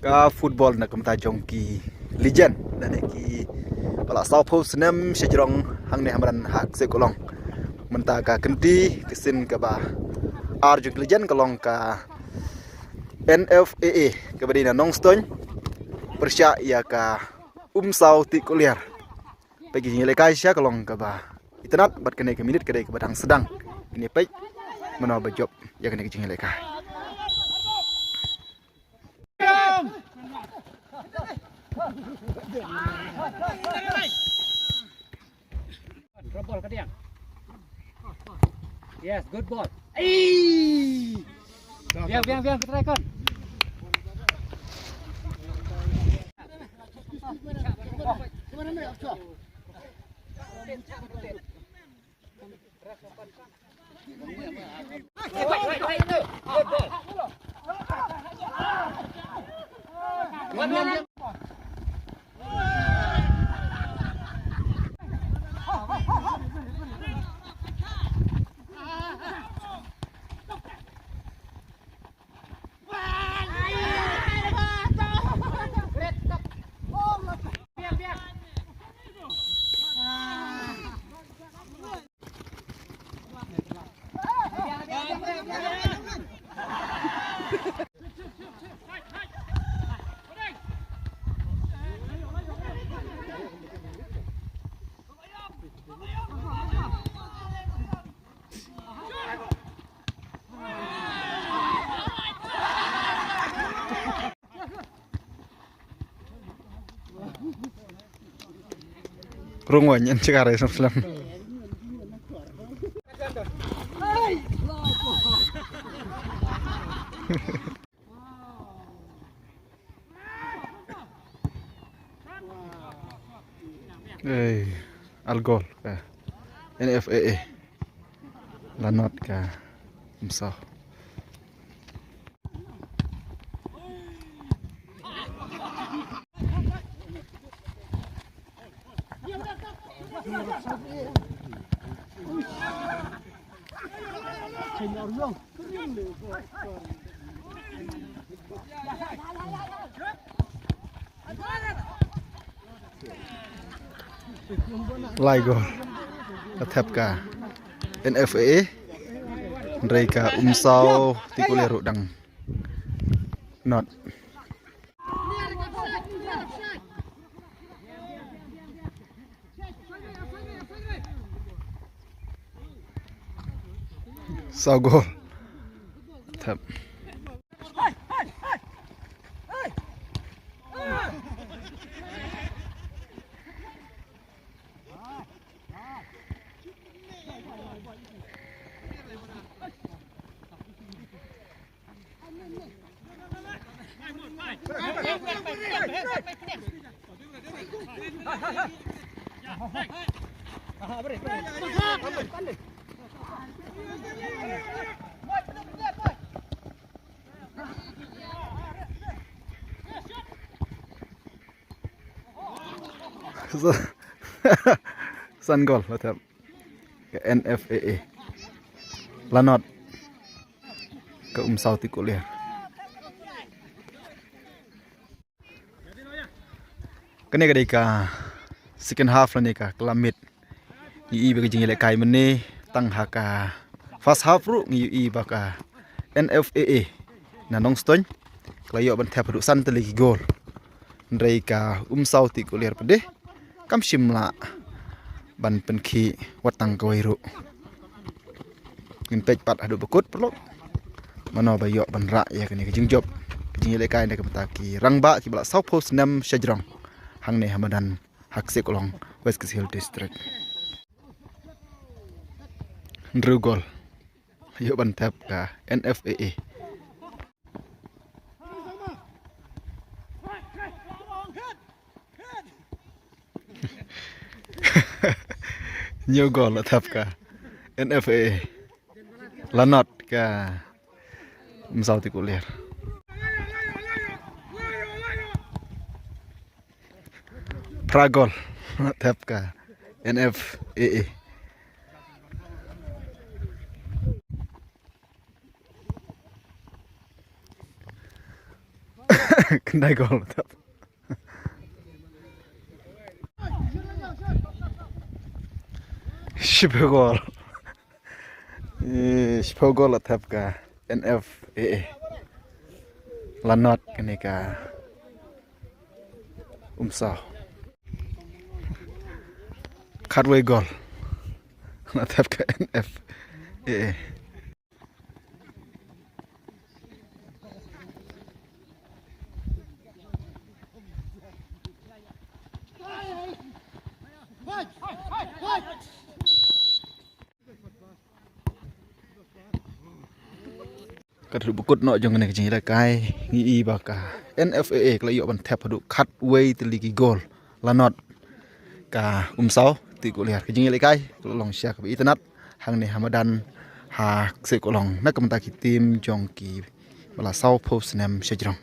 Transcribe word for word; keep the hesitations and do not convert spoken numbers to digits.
Ka football na ka bynta jong ki legend, lane ki ba la sawphew snem sha jrong hangne ha madan ha Ksepkutlong. Mynta ka kynti ka sien kaba ar jong ki legend ka long ka N F A A kaba dei na Nongstoiñ pyrshah ïa ka Umsaw Tikohlier. Peit ka jingïalehkai shisha ka long kaba itynnad bad kane ka minit ka dei kaba dang sdang. Ngin ïa peit mano ba jop ïa kane ka jingïalehkai. Drop ball ka diang. Yes, good ball. Ei! Biang, biang, biang, ka try kon. Rung wa nyen chikare sam slam. Ei, al gol ka N F A A. La not ka Umsaw. Lai gol la thep ka N F A A. Hynrei ka Umsaw Tikohlier ruh dang not. Saw gol. Thep. San gol la thep ka N F A A. La not ka Umsaw Tikohlier. Kane ka dei ka second half lane ka kala miet. Ngi ïohi ba ka jingïalehkai mynne tang ha ka first half ruh ngi ïohi ba ka N F A A na Nongstoiñ ka la ïoh ban thep haduh san tylli ki gol. Hynrei ka Umsaw Tikohlier pat de kam shym lah ban pynkhih wat tang kawei ruh. Ngin peit pat haduh ba kut paralok mano ba ïoh ban rah ïa kane ka jingjop ka jingïalehkai na ka bynta ki rangbah kiba la sawphew snem sha jrong hangne ha madan ha Ksepkutlong, West Khasi Hills District. Hynriew gol ïoh ban thep ka N F A A. Hynñiew gol la thep ka N F A A. La not ka Umsaw Tikuliar. Phra gol la thep ka N F A A. Khyndai gol la thep. Shiphew gol. Eh, shiphew gol la thep ka N F A A. La not kane ka Umsaw. Khatwei gol la thep ka N F A A. Ka dei ba kut noh jong kane ka jingïalehkai, ngi i ba ka N F A A ka la ïoh ban thep haduh khatwei tylli ki gol. La not ka Umsaw Tikuliar. Ka jingïalehkai ka la long sha kaba itynnad hangne ha madan ha Kseh Kohlong na ka bynta ki tim jong ki ba la sawphew snem shajrong.